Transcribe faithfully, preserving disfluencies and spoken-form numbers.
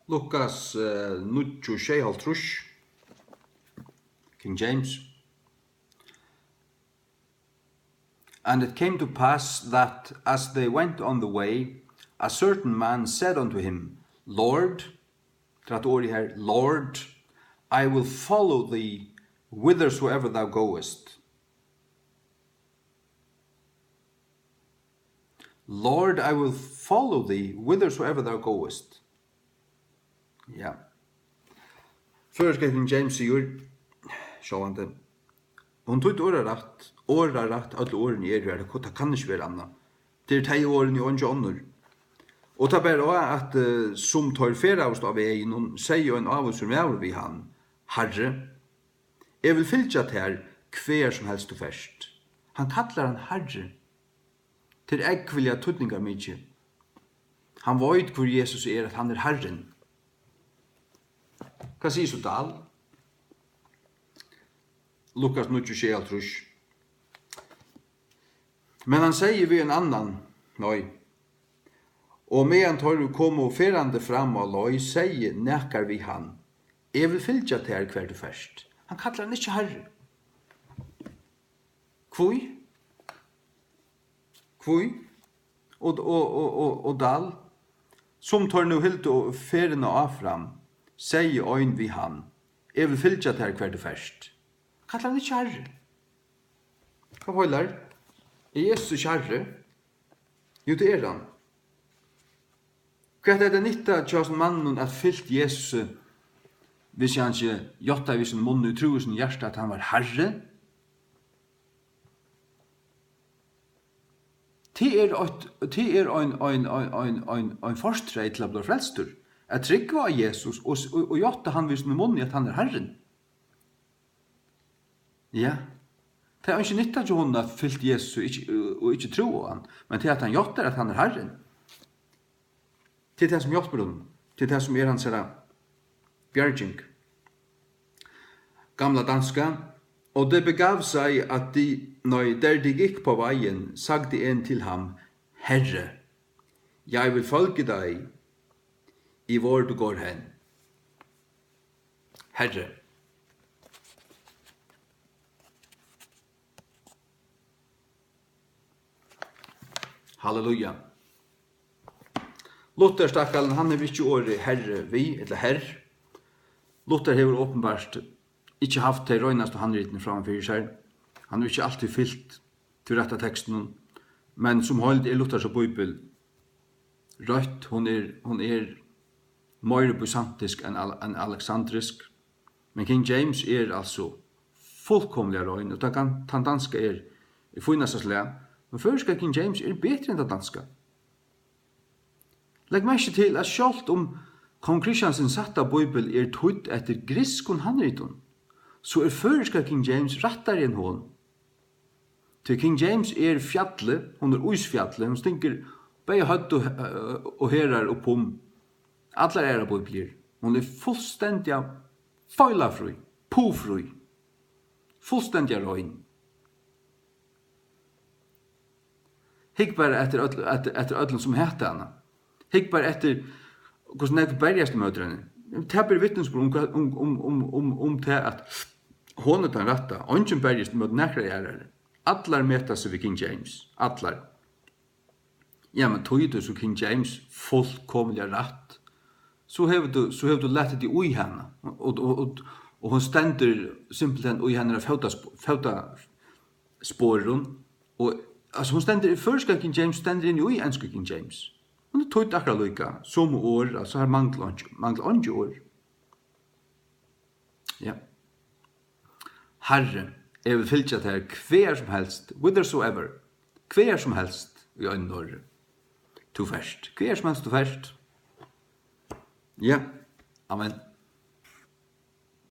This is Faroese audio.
Lukas, eh, níggju sjeyoghálvtrýss, King James. And it came to pass that as they went on the way, a certain man said unto him, Lord, tað er orðið her, Lord, I will follow thee whithersoever thou goest. Lord, I will follow thee whithersoever thou goest. Ja. Føroyska King James sigur, sjálvandi, hon týddi orðarætt, orðarætt øll orðini eru her, tað kann ikki vera annað. Tað eru tey orðini og eingi onnur. Og tað bar á, at, eh, sum teir ferðaðust á veginum, segði ein ávísur maður við hann, Harri, eg vil fylgja tær, hvar sum helst tú fert. Hann kallar hann Harri. Tað er ógvuliga týdningarmikið. Hann veit, hvør Jesus er, at hann er Harrin. Hvat sigur so Dahl? Lukas níggju sjeyoghálvtrýss. Men hann segði við ein annan, nei. Og meðan teir komu ferðandi fram á leið, segði nakar við hann, Eg vil fylgja tær, hvar tú fert. Hann kallar hann ikki Harri. Hví? Hví? Og, og, og, og, og Dahl, sum teir nú hildu ferðina áfram, segði ein við hann, Eg vil fylgja tær, hvar tú fert. Kallar hann ikki Harri? Hvat feilar? Er Jesus ikki Harri? Jú, tað er hann. Hvat er tað nytta hjá hasum manninum at fylgt Jesusi, hvis hann ikki játtaði við sínum munni og trúði í sínum hjarta, at hann var Harri? Tað er eitt, tað er ein, ein, ein, ein, ein, ein fortreyt til at blíva frelstur, at trúgva á Jesus og, og, og játta hann við sínum munni, at hann er Harrin. Ja. Tað er einki nytta hjá honum at fylgt Jesus og ikki, og ikki trúð á hann, men tað at hann játtar, at hann er Harrin, tað er tað, sum hjálpir honum. Tað er tað, sum er hansara bjarging. Gamla danska. Og det begav sig, at de, nej, der de gik på vejen, sagde en til ham, Herre, jeg vil følge dig, i hvor du går hen. Herre. Halleluja. Luther, stakkalin, hann hevur ikki orðið Herre við, ella Herr. Luther hevur openbart ikki havt tey reinastu handritini framman fyri sær. Hann hevur ikki altíð fylgt tí rætta tekstinum, men sum heild er Luthers Bíbel røtt, hon er, hon er meira bysantisk enn al-, enn aleksandrisk. Men King James er altso fullkomiliga rein, og tann, tann danska er í fínasta slag, men føroyska King James er betri enn tann danska. Legg merki til, at sjálvt um kong Christian sín sætta bíbel er týdd eftir grikskum handritum, so er føroyska King James rættari enn hon. Tí King James er fjallið, hon er ísfjallið, hon stingur bæði høvd og, og herðar upp um allar aðrar bíbliur. Hon er fullstendiga feilafrí, pufrí, fullstendiga rein. Hygg bara eftir øll-, eftir, eftir øllum, sum hata hana. Hygg bara eftir, hvussu nógv berjast ímóti henni. Tað ber vitnisburð um hvat, um, um, um, um, um tað, at hon er tann rætta. Eingin berjist ímóti nakrari aðrari. Allar meta seg við King James. Allar. Ja, men tí tú so King James fullkomiliga rætt, so hevur tú, so hevur tú latið teg í hana. Og, og, og, og hon stendur simpelthen í hennara fótasp-, fótasporum. Og, altso, hon stendur, føroyska King James stendur inni í ensku King James. Hon er týdd akkurát líka, somu orð, altso, har manglar einki, manglar eingi orð. Ja. Harri, eg vil fylgja tær hvar sum helst, whithersoever, hvar sum helst, í einum orði, tú fert. Hvar sum helst tú fert. Ja. Amen.